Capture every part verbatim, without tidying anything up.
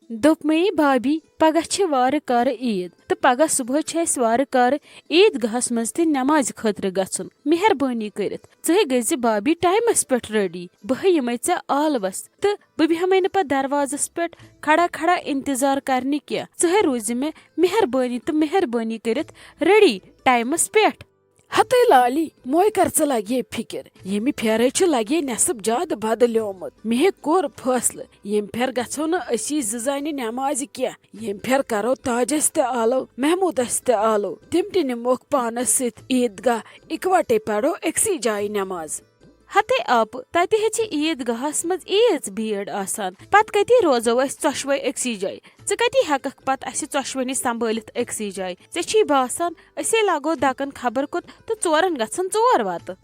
دوٚپمَے بھابی، پگاہ چھِ وارٕ کارٕ عیٖد تہٕ پگاہ صُبحٲے چھُ اَسہِ وارٕ کارٕ عیٖد گاہَس منٛز تہِ نٮ۪مازِ خٲطرٕ گژھُن۔ مہربٲنی کٔرِتھ ژٕے گٔژھزِ بھابی ٹایمَس پٮ۪ٹھ ریڈی۔ بہٕ ہے یِمَے ژےٚ آلوَس تہٕ بہٕ بیٚہمَے نہٕ پَتہٕ دروازَس پٮ۪ٹھ کھڑا کھڑا اِنتظار کرنہِ کینٛہہ۔ ژٕے روٗزِ مےٚ مہربٲنی تہٕ مہربٲنی کٔرِتھ ریڈی ٹایمَس پٮ۪ٹھ۔ ہتے لالی، موے کر ژٕ لگے فکر، ییٚمہِ پھیرے چھُ لگے نٮ۪صٕب جادٕ بدلیومُت۔ مے کوٚر فٲصلہٕ، ییٚمہِ پھیرٕ گژھو نہٕ أسی زٕ زنہِ نٮ۪مازِ کینٛہہ۔ ییٚمہِ پھیرٕ کرو تاجس تہِ آلو، محمودس تہِ آلو۔ تِم تہِ نِموکھ پانس سۭتۍ عیٖدگاہ، اِکوٹے پرو أکسٕے جایہِ نٮ۪ماز۔ ہتے آپہٕ، تتہِ ہے چھِ عیٖدگاہس منٛز ایٖژ بھیڑ آسان، پتہٕ کتی روزو أسۍ ژۄشوے أکسٕے جایہِ؟ ژٕ کتی ہٮ۪ککھ پتہٕ اسہِ ژۄشوٕنی سنبھٲلِتھ أکسٕے جایہِ؟ ژےٚ چھی باسان أسے لگو دکن خبر کوٚت تہٕ ژورن گژھن ژور وتہٕ۔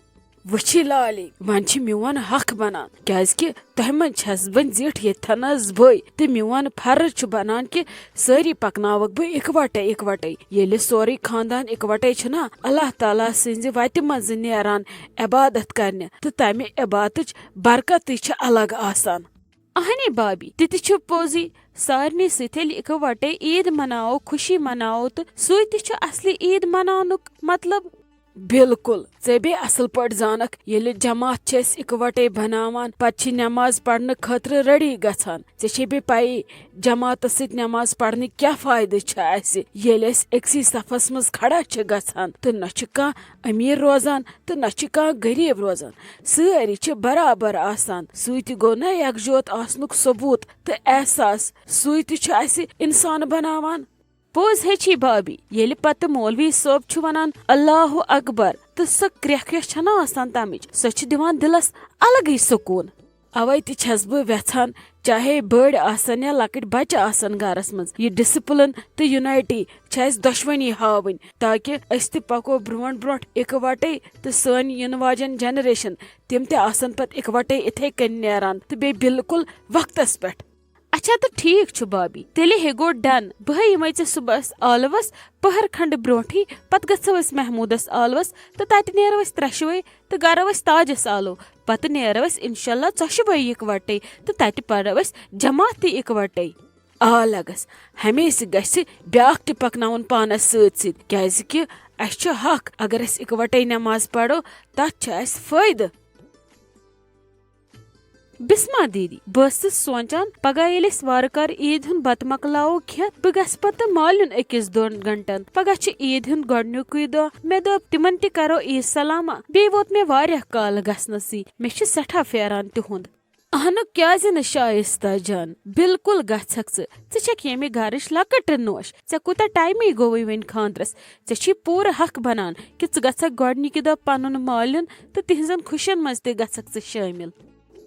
وٕچھی لالی، وۄنۍ چھِ میون حق بنان، کیازِ کہِ تۄہہِ منٛز چھس بہٕ زِٹھ ییٚتھنس بٔے، تہٕ میون فرض چھُ بنان کہِ سٲری پکناوکھ بہٕ اِکوٹے اِکوٹے۔ ییٚلہِ سورُے خاندان اِکوٹے چھُنہ اللہ تعالیٰ سٕنزِ وتہِ منٛز نیران عبادت کرنہِ، تہٕ تمہِ عبادتٕچ برکتٕے چھِ الگ آسان۔ اہنی بابی، تہِ تہِ چھُ پوٚزُے، سارنٕے سۭتۍ ییٚلہِ اِکوٹے عیٖد مناوو، خوشی مناوو، تہٕ سُے تہِ چھُ اصلی عیٖد مناونُک مطلب۔ بالکل، ژےٚ بیٚیہِ اصل پٲٹھۍ زانکھ، ییٚلہِ جماعت چھِ أسۍ اِکوٹے بناوان، پتہٕ چھِ نٮ۪ماز پرنہٕ خٲطرٕ ریڈی گژھان۔ ژےٚ چھے بیٚیہِ پَیی، جماعتس سۭتۍ نٮ۪ماز پرنٕکۍ کیٛاہ فٲیدٕ چھِ اَسہِ، ییٚلہِ أسۍ أکسٕے صفس منٛز کھڑا چھِ گژھان تہٕ نہ چھُ کانٛہہ أمیٖر روزان تہٕ نہ چھُ کانٛہہ غریٖب روزان۔ سٲری چھِ برابر آسان۔ سُے تہِ گوٚو نہ یکجوت آسنُک ثبوٗت تہٕ احساس۔ سُے تہِ چھُ اَسہِ انسان بناوان۔ پوٚز ہے چھی بابی، ییٚلہِ پتہٕ مولوی صٲب چھُ ونان "اللہ اکبر" تہٕ سۄ کرٛٮ۪کھ یۄس چھنہ آسان تمِچ، سۄ چھِ دِوان دِلس الگٕے سکوٗن۔ اوے تہِ چھس بہٕ ویژھان، چاہے بٔڑۍ آسن یا لۄکٕٹۍ بچہِ آسن گرس منٛز، یہِ ڈسپلن تہٕ یونائٹی چھِ اسہِ دۄشوٕنی ہاوٕنۍ، تاکہِ أسۍ تہِ پکو برونٛٹھ برونٛٹھ اِکوٹے تہٕ سٲنۍ ینہٕ واجٮ۪ن جنریشن، تِم تہِ آسن پتہٕ اِکوٹے اِتھے کٔنۍ نیران تہٕ بیٚیہِ بالکل وقتس پٮ۪ٹھ۔ اچھا تہٕ ٹھیک چھُ بابی، تیٚلہِ ہے گوٚو ڈن۔ بہٕ ہے یِمے ژےٚ صُبحس ٲلوس پٔہر کھنڈ برونٹھٕے، پتہٕ گژھو أسۍ محمودس ٲلوس تہٕ تتہِ نیرو أسۍ ترٛٮ۪شوے تہٕ گرو أسۍ تاجس آلو۔ پتہٕ نیرو أسۍ انشاءاللہ ژۄشوے یکوٹے تہٕ تتہِ پرو أسۍ جماعت تہِ اکوٹے۔ آ لگس، ہمیشہِ گژھِ بیاکھ تہِ پکناوُن پانس سۭتۍ سۭتۍ، کیازِ کہِ اسہِ چھُ حق، اگر أسۍ اکوٹے نماز پرو، تتھ چھُ اسہِ فٲیدٕ۔ بسما دیدی، بہٕ ٲسٕس سونٛچان، پگاہ ییٚلہِ أسۍ وارٕ کارٕ عیٖد ہُنٛد بتہٕ مۄکلاوو کھٮ۪تھ، بہٕ گژھٕ پتہٕ مالیُن أکِس دۄن گھنٹن۔ پگاہ چھُ عیٖد ہُنٛد گۄڈٕنیُکُے دۄہ۔ مےٚ دوٚپ، تِمن تہِ کرو عیٖد سلامہ۔ بیٚیہِ ووت مےٚ واریاہ کال گژھنَسٕے۔ مےٚ چھُ سٮ۪ٹھاہ پھیران تِہُنٛد۔ اہنُک، کیازِ نہٕ شایستہ جان؟ بالکل گژھکھ ژٕ۔ ژٕ چھکھ ییٚمہِ گرٕچ لۄکٕٹ نوش۔ ژےٚ کوٗتاہ ٹایمٕے گوٚوُے وۄنۍ خاندرس؟ ژےٚ چھی پوٗرٕ حق بنان کہِ ژٕ گژھکھ گۄڈنِکہِ دۄہ پنُن مالیُن تہٕ تِہنٛزن خوشین منٛز تہِ گژھکھ ژٕ شٲمِل۔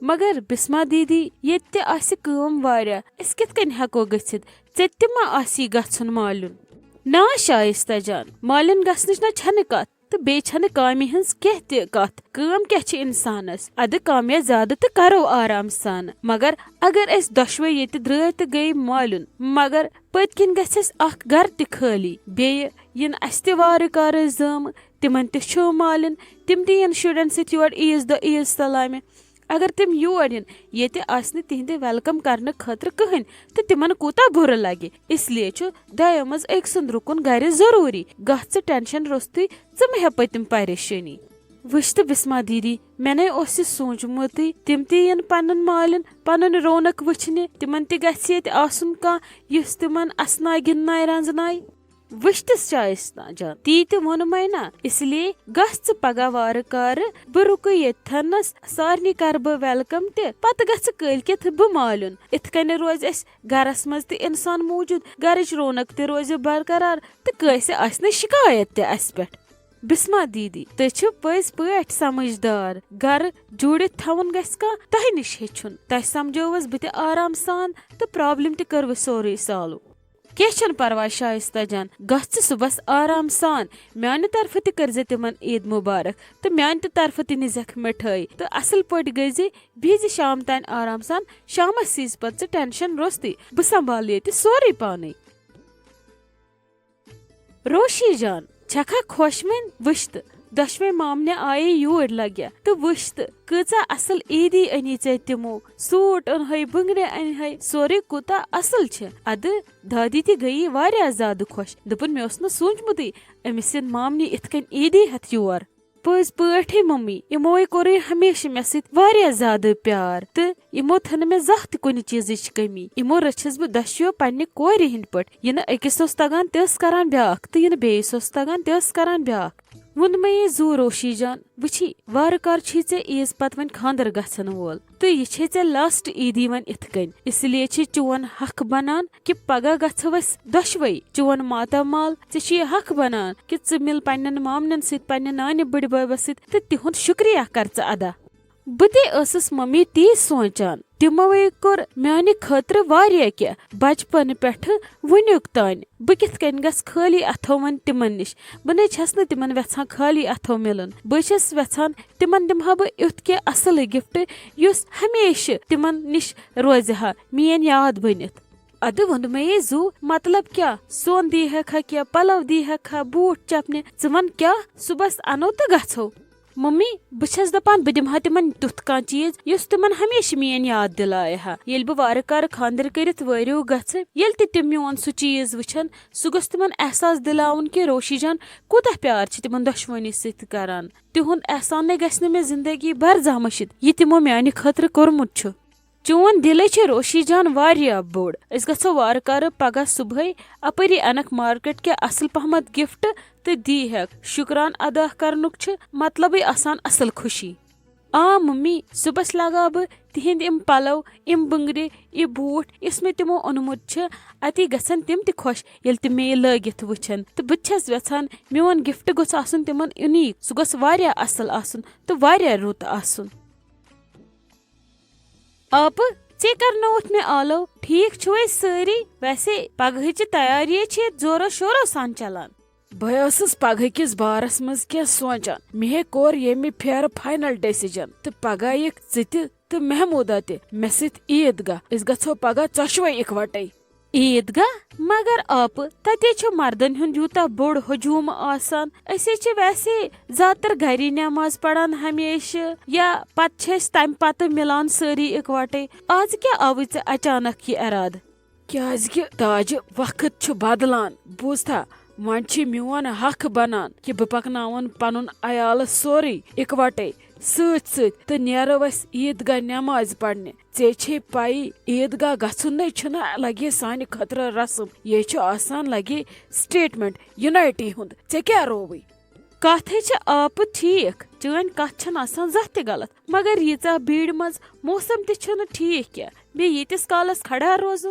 مگر بسما دیدی، ییٚتہِ تہِ آسہِ کٲم واریاہ، أسۍ کِتھ کٔنۍ ہٮ۪کو گٔژھِتھ؟ ژےٚ تہِ ما آسی گژھُن مالیُن؟ نا شایستہ جان، مالیُن گژھنٕچ نہ چھنہٕ کتھ، تہٕ بیٚیہِ چھنہٕ کامہِ ہٕنٛز کینٛہہ تہِ کتھ۔ کٲم کیٛاہ چھِ انسانس؟ ادٕ کامہِ زیادٕ تہٕ کرو آرام سان۔ مگر اگر أسۍ دۄشوے ییٚتہِ درٛٲے تہٕ گٔے مالیُن، مگر پٔتۍ کِنۍ گژھِ اَسہِ اکھ گرٕ تہِ خٲلی۔ بیٚیہِ یِن اَسہِ تہِ وارٕ کارٕ زٲمہٕ، تِمن تہِ چھُ مالیُن، تِم تہِ یِن شُرٮ۪ن سۭتۍ یور عیٖذ دۄہ عیٖذ سلامہِ۔ اگر تِم یور یِن، ییٚتہِ آسہِ نہٕ تِہنٛدِ welcome کرنہٕ خٲطرٕ کٕہٕنۍ، تہٕ تِمن کوٗتاہ بُرٕ لگہِ۔ اس لیے چھُ دۄیو منٛز أکۍ سُنٛد رُکُن گرِ ضروٗری۔ گژھ ژٕ ٹینشن روٚستُے، ژٕ مہ ہےٚ پٔتِم پریشٲنی۔ وٕچھ تہٕ بسما دیدی، مےٚ نے اوس یہِ سوٗنٛچمُتٕے، تِم تہِ یِن پنُن مالیُن، پنُن رونق وٕچھنہِ، تِمن تہِ گژھِ ییٚتہِ آسُن کانٛہہ، یُس تِمن اسناے گِنٛدناے رنٛزناے۔ وٕچھ تہٕ شایستہ جان، تی تہِ ووٚنمَے نا، اس لیے گژھ ژٕ پگاہ وارٕ کارٕ، بہٕ رُکہٕ ییٚتھنَس، سارنٕے کرٕ بہٕ welcome تہِ، پتہٕ گژھٕ کٲلۍ کٮ۪تھ بہٕ مالیُن۔ اِتھ کٔنۍ روزِ اَسہِ گرس منٛز تہِ انسان موٗجوٗد، گرٕچ رونق تہِ روزِ برقرار تہٕ کٲنٛسہِ آسہِ نہٕ شکایت تہِ اَسہِ پٮ۪ٹھ۔ بسما دیدی، تُہۍ چھِو پٔزۍ پٲٹھۍ سمجھدار۔ گرٕ جوٗڑِتھ تھاوُن گژھِ کانٛہہ تۄہہِ نِش ہیٚچھُن۔ تۄہہِ سمجھووس بہٕ تہِ آرام سان تہٕ problem تہِ کٔروٕ سورُے solve۔ کینٛہہ چھُنہٕ پرواے شایستہ جان، گژھ ژٕ صُبحس آرام سان۔ میانہِ طرفہٕ تہِ کٔرزِ تِمن عیٖد مُبارک تہٕ میانہِ تہِ طرفہٕ تہِ نِزٮ۪کھ مِٹھٲے تہٕ اصل پٲٹھۍ گٔژھزِ، بِہزِ شام تام آرام سان۔ شامس سیٖز پتہٕ ژٕ ٹینشن روٚستُے، بہٕ سنبھالہٕ ییٚتہِ سورُے پانے۔ روشی جان، چھکھا خۄش وۄنۍ؟ وٕچھ تہٕ، دۄشوے مامنہِ آیے یوٗرۍ لگہِ تہٕ وٕچھ تہٕ کۭژاہ اصل عیدی أنی ژےٚ تِمو۔ سوٗٹ أنہَے، بٕنٛگرِ أنہَے، سورُے کوٗتاہ اصل چھِ۔ ادٕ دادی تہِ گٔیی واریاہ زیادٕ خۄش۔ دوٚپُن، "مےٚ اوس نہٕ سوٗنٛچمُتٕے أمِس یِن مامنہِ اِتھ کٔنۍ عیدی ہٮ۪تھ یور۔" پٔزۍ پٲٹھۍ مٔمی، یِموے کوٚرُے ہمیشہِ مےٚ سۭتۍ واریاہ زیادٕ پیار تہٕ یِمو تھٲو نہٕ مےٚ زانٛہہ تہِ کُنہِ چیٖزٕچ کٔمی۔ یِمو رٔچھِس بہٕ دۄشوٕیو پننہِ کورِ ہٕنٛدۍ پٲٹھۍ۔ یہِ نہٕ أکِس اوس تگان، تہِ ٲس کران بیٛاکھ، تہٕ یہِ نہٕ بیٚیِس اوس تگان، تہِ ٲس کران بیٛاکھ۔ ووٚن مےٚ یہِ زُو، روشی جان، وٕچھی، وارٕ کار چھُے ژےٚ عیٖز پتہٕ وۄنۍ خانٛدر گژھن وول، تہٕ یہِ چھے ژےٚ لاسٹ عیٖدی وۄنۍ اِتھ کٔنۍ۔ اس لیے چھِ چون حق بنان کہِ پگاہ گژھو أسۍ دۄشوے۔ چون ماتامال، ژےٚ چھُ یہِ حق بنان کہِ ژٕ مِل پننٮ۪ن مامنٮ۪ن سۭتۍ، پننہِ نانہِ بٕڈببس سۭتۍ، تہٕ تِہُنٛد شُکریہ کر ژٕ ادا۔ بہٕ تہِ ٲسٕس مٔمی تی سونٛچان۔ تِموے کوٚر میانہِ خٲطرٕ واریاہ کینٛہہ، بچپنہٕ پٮ۪ٹھٕ وُنیُک تام۔ بہٕ کِتھ کٔنۍ گژھٕ خٲلی اتھو وۄنۍ تِمن نِش؟ بہٕ نے چھس نہٕ تِمن وٮ۪ژھان خٲلی اتھو مِلُن۔ بہٕ چھس وٮ۪ژھان تِمن دِمہٕ ہا بہٕ یُتھ کینٛہہ اصل گفٹ، یُس ہمیشہٕ تِمن نِش روزِ ہا، میٲنۍ یاد بٔنِتھ۔ ادٕ ووٚن مےٚ یہِ زُو، مطلب کیٛاہ؟ سۄن دی ہٮ۪کھ ہا کینٛہہ، پلو دی ہٮ۪کھ ہا، بوٗٹھ چپنہِ، ژٕ وَن کیٛاہ؟ صُبحس اَنو تہٕ گژھو۔ ممی، بہٕ چھَس دَپان بہٕ دِمہٕ ہا تِمن تیُتھ کانٛہہ چیٖز یُس تِمن ہمیشہٕ میٲنۍ یاد دِلایہِ ہا۔ ییٚلہِ بہٕ وارٕ کارٕ خانٛدر کٔرِتھ وٲرِو گژھٕ، ییٚلہِ تہِ تِم میون سُہ چیٖز وٕچھن، سُہ گوٚژھ تِمن احساس دِلاوُن کہِ روشی جان کوٗتاہ پیار چھِ تِمن دۄشوٕنی سۭتۍ کران۔ تِہُنٛد احسان نے گژھِ نہٕ مےٚ زندگی بھر زانٛہہ مٔشِتھ، یہِ تِمو میانہِ خٲطرٕ کوٚرمُت چھُ۔ چون دِلے چھُ روشی جان واریاہ بوٚڑ۔ أسۍ گژھو وارٕ کارٕ پگاہ صبحٲے اپٲری انکھ مارکیٹ کینٛہہ اصل پہمتھ گفٹ تہٕ دی ہٮ۪کھ۔ شُکران ادا کرنُک چھُ مطلبٕے آسان اصل خوشی۔ آ ممی، صبحس لگاو بہٕ تِہنٛدۍ یِم پلو، یِم بٕنٛگرِ، یہِ بوٗٹھ یُس مےٚ تِمو اوٚنمُت چھُ، اتی گژھن تِم تہِ خۄش ییٚلہِ تِم مےٚ یہِ لٲگِتھ وٕچھن۔ تہٕ بہٕ تہِ چھس یژھان میون گفٹ گوٚژھ آسُن تِمن یونیٖک، سُہ گوٚژھ واریاہ اصل آسُن تہٕ واریاہ رُت آسُن۔ آپہٕ، ژےٚ کرنووُتھ مےٚ آلو۔ ٹھیٖک چھِوے سٲری؟ ویسے پگہٕچہِ تیٲری چھِ ییٚتہِ زورو شورو سان چلان۔ بہٕ ٲسٕس پگہٕکِس بارس منٛز کینٛہہ سونٛچان۔ مےٚ ہے کوٚر ییٚمہِ پھیرٕ فاینل ڈیسیجن تہٕ پگاہ یِکھ ژٕ تہِ تہٕ محموٗدا تہِ مےٚ سۭتۍ عیٖد گاہ۔ أسۍ گژھو پگاہ ژۄشوے اِکوٹے۔ عیٖد گاہ؟ مگر آپہٕ، تتے چھُ مردن ہُنٛد یوٗتاہ بوٚڑ ہجوٗم آسان۔ أسۍ ہے چھِ ویسے زیادٕ تر گری نٮ۪ماز پران ہمیشہٕ، یا پتہٕ چھِ أسۍ تمہِ پتہٕ مِلان سٲری اِکوٹے۔ آز کیٛاہ آوُے ژےٚ اچانک یہِ ارادٕ؟ کیازِ کہِ تاجہِ، وقت چھُ بدلان، بوٗزتھا؟ وۄنۍ چھِ میون حق بنان کہِ بہٕ پکناون پنُن عیالہٕ سورُے اِکوٹے سۭتۍ سۭتۍ تہٕ نیرو أسۍ عیٖد گاہ نٮ۪مازِ پرنہِ۔ ژےٚ چھے پَیی، عیٖد گاہ گژھُن نے چھُنہٕ لگے سانہِ خٲطرٕ رسم، یے چھُ آسان لگے سٹیٹمنٹ یونائٹی ہُنٛد۔ ژےٚ کیٛاہ رووٕے؟ کتھ ہے چھِ آپہٕ ٹھیٖک، چٲنۍ کتھ چھنہٕ آسان زانٛہہ تہِ غلط، مگر ییٖژاہ بیٖڑِ منٛز موسم تہِ چھُنہٕ ٹھیٖک کینٛہہ، بیٚیہِ ییٖتِس کالس کھڑا روزُن۔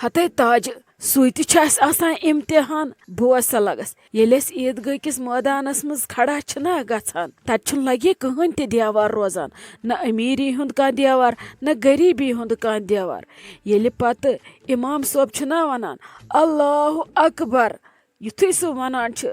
ہتے تاجہِ، سُے تہِ چھُ اَسہِ آسان امتحان۔ بوز سا لگس، ییٚلہِ أسۍ عیٖد گاہ کِس مٲدانس منٛز کھڑا چھِنا گژھان، تتہِ چھُنہٕ لگے کٕہٕنۍ تہِ دیوار روزان، نہ امیٖری ہُنٛد کانٛہہ دیوار، نہ غریٖبی ہُنٛد کانٛہہ دیوار۔ ییٚلہِ پتہٕ امام صٲب چھُنا ونان، "اللہ اکبر"، یُتھُے سُہ ونان چھُ،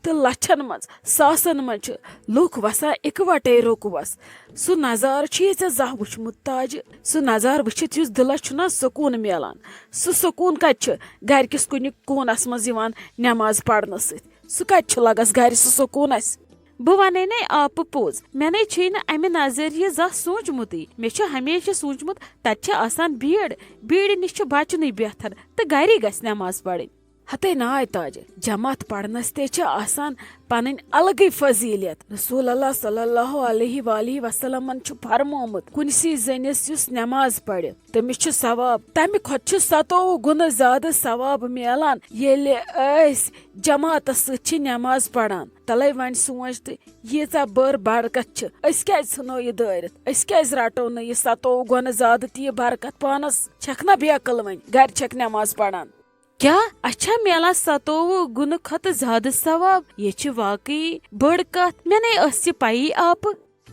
تہٕ لچھن منٛز، ساسن منٛز چھِ لُکھ وسان اِکوٹے رُکوس۔ سُہ نظارٕ چھُ یہِ ژےٚ زانٛہہ وُچھمُت، تاجہِ؟ سُہ نظارٕ وٕچھِتھ یُس دِلس چھُنہ سکوٗن میلان، سُہ سکوٗن کتہِ چھُ؟ گرِکِس کُنہِ کوٗنس منٛز یِوان نٮ۪ماز پرنہٕ سۭتۍ، سُہ کتہِ چھُ لگس گرِ سُہ سکوٗن اسہِ؟ بہٕ ونے نے آپہٕ پوٚز، مےٚ نے چھُے نہٕ امہِ نظریہِ زانٛہہ سوٗنٛچمُتٕے۔ مےٚ چھُ ہمیشہِ سوٗنٛچمُت، تتہِ چھِ آسان بیٖڑ، بیٖڑِ نِش چھُ بچنُے بہتر تہٕ گری گژھِ نٮ۪ماز پرٕنۍ۔ ہتے ناے تاجہِ، جماعت پرنس تہِ چھِ آسان پنٕنۍ الگٕے فضیلت۔ رسول اللہ صلی اللہ علیہ وآلہ وسلمن چھُ فرمومُت، کُنسی زٔنِس یُس نٮ۪ماز پرِ، تٔمِس چھُ ثواب، تمہِ کھۄتہٕ چھُ ستووُہ گُنہٕ زیادٕ ثواب میلان، ییٚلہِ أسۍ جماعتس سۭتۍ چھِ نٮ۪ماز پران۔ تلے وۄنۍ سونچ تہٕ، ییٖژاہ بٔر برکت چھِ، أسۍ کیازِ ژھٕنو یہِ دٲرِتھ؟ أسۍ کیازِ رٹو نہٕ یہِ ستووُہ گۄنہٕ زیادٕ تہِ یہِ برکت پانس؟ چھکھ نا بے عقل وۄنۍ، گرِ چھکھ نٮ۪ماز پران۔ کیٛاہ اَسہِ چھا میلان ستووُہ گُنہٕ کھۄتہٕ زیادٕ ثواب؟ یہِ چھِ واقعی بٔڑ کتھ۔ مےٚ نے ٲس یہِ پیی آپہٕ۔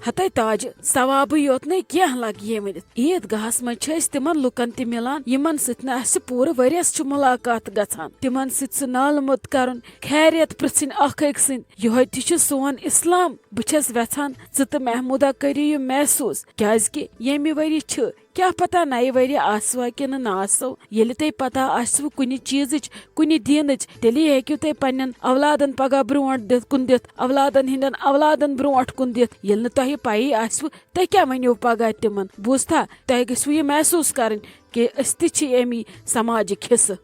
ہتے تاجہِ، ثوابٕے یوت نے کینٛہہ لگہِ یہِ ؤنِتھ۔ عیٖد گاہس منٛز چھِ أسۍ تِمن لُکن تہِ مِلان، یِمن سۭتۍ نہٕ اَسہِ پوٗرٕ ؤرِیَس چھُ مُلاقات گژھان۔ تِمن سۭتۍ سُہ نالہٕ موٚت کرُن، خیریت پرژھٕنۍ اکھ أکۍ سٕنٛدۍ۔ یِہوٚے تہِ چھُ سون اسلام۔ بہٕ چھَس وٮ۪ژھان ژٕ تہٕ محموٗدہ کٔرِو یہِ محسوٗس، کیٛازِکہِ ییٚمہِ ؤری چھِ، کیٛاہ پتہ نَیہِ ؤرِ آسوا کِنہٕ نہ آسو۔ ییٚلہِ تۄہہِ پتہ آسِوٕ کُنہِ چیٖزٕچ، کُنہِ دیٖنٕچ، تیٚلی ہیٚکِو تُہۍ پننٮ۪ن اولادن پگاہ برونٛٹھ دِتھ، کُن دِتھ، اولادن ہٕنٛدٮ۪ن اولادن برونٛٹھ کُن دِتھ۔ ییٚلہِ نہٕ تۄہہِ پَیی آسِوٕ، تُہۍ کیٛاہ ؤنِو پگاہ تِمن؟ بوٗزتھا، تۄہہِ گژھِوٕ یہِ محسوٗس کرٕنۍ کہِ أسۍ تہِ چھِ اَمی سماجٕکۍ حصہٕ۔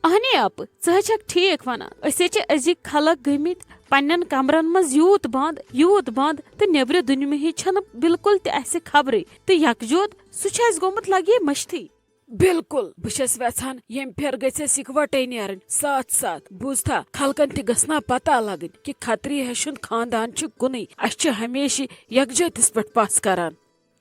اہنے اپہٕ، ژٕ حظ چھکھ ٹھیک ونان۔ أسۍ حظ چھِ أزِکۍ خلق گٔمٕتۍ پننٮ۪ن کمرن منٛز یوٗت بند، یوٗت بند، تہٕ نیبرِ دُنیاہٕچ چھنہٕ بالکل تہِ اسہِ خبرٕے۔ تہٕ یکجوت، سُہ چھُ اسہِ گوٚمُت لگہِ مٔشتھٕے۔ بالکل، بہٕ چھَس وٮ۪ژھان ییٚمہِ پھِرِ گٔژھۍ أسۍ یِکوَٹَے نیرٕنۍ، ساتھ ساتھ۔ بوٗزتھا، خلقن تہِ گٔژھ نا پتہ لگٕنۍ کہِ کھتری ہُنٛد خاندان چھُ کُنُے۔ اَسہِ چھِ ہمیشہِ یکجٲتِس پٮ۪ٹھ پژھ کران۔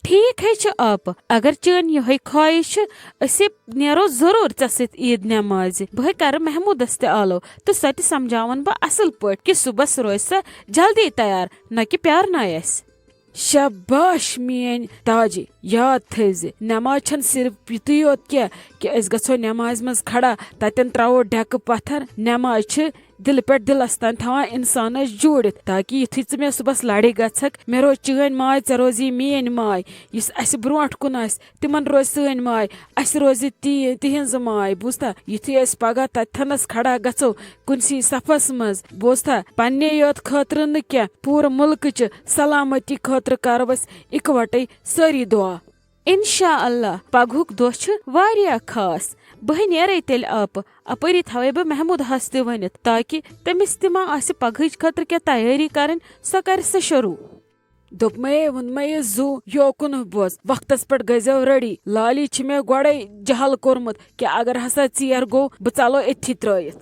ٹھیک ہے چھُ آپہٕ، اگر چٲنۍ یِہوٚے خواہش چھِ، أسۍ نیرو ضروٗر ژےٚ سۭتۍ عیٖد نٮ۪مازِ۔ بہٕ ہے کرٕ محمودس تہِ آلو تہٕ سۄ تہِ سمجھاون بہٕ اصل پٲٹھۍ کہِ صُبحس روزِ سۄ جلدی تیار، نہ کہِ پیارنایہِ اسہِ۔ شاباش میٲنۍ تاجہِ، یاد تھٲوزِ، نٮ۪ماز چھنہٕ صرف یُتُے یوت کینٛہہ کہِ أسۍ گژھو نٮ۪مازِ منٛز کھڑا، تتٮ۪ن تراوو ڈٮ۪کہٕ پتھر۔ نٮ۪ماز چھِ دِلہٕ پٮ۪ٹھ دِلس تام تھاوان انسانس جوٗڑِتھ، تاکہِ یُتھُے ژٕ مےٚ صُبحس لڑِ گژھکھ، مےٚ روزِ چٲنۍ ماے، ژےٚ روزی میٲنۍ ماے۔ یُس اسہِ برونٛٹھ کُن آسہِ، تِمن روزِ سٲنۍ ماے، اسہِ روزِ تی تِہنٛز ماے۔ بوٗزتھا، یُتھُے أسۍ پگاہ تتھنس کھڑا گژھو، کُنسی صفس منٛز، بوٗزتھا، پننے یوت خٲطرٕ نہٕ کینٛہہ، پوٗرٕ مُلکٕچہِ سلامتی خٲطرٕ کرو أسۍ اِکوٹے سٲری دُعا۔ انشاء اللہ، پگہُک دۄہ چھُ واریاہ خاص۔ بہٕ ہے نیرے تیٚلہِ آپہٕ، اپٲری تھاوے بہٕ محمود ہس تہِ ؤنِتھ، تاکہِ تٔمِس تہِ ما آسہِ پگہٕچ خٲطرٕ کینٛہہ تیٲری کرٕنۍ، سۄ کرِ سۄ شروٗع۔ دوٚپمَے، ووٚنمَے زُو یوکُن بوز، وقتس پٮ۪ٹھ گٔژھۍزیو ریڈی۔ لالی چھِ مےٚ گۄڈَے جہل کوٚرمُت کہِ اگر ہسا ژیر گوٚو، بہٕ ژلو أتھی ترٲیِتھ۔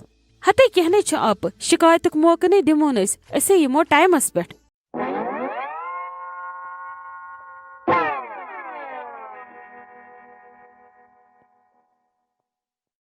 ہتے کینٛہہ نے چھُ آپہٕ، شکایتُک موقعہٕ نے دِمو نہٕ أسۍ، أسے یِمو ٹایمس پٮ۪ٹھ۔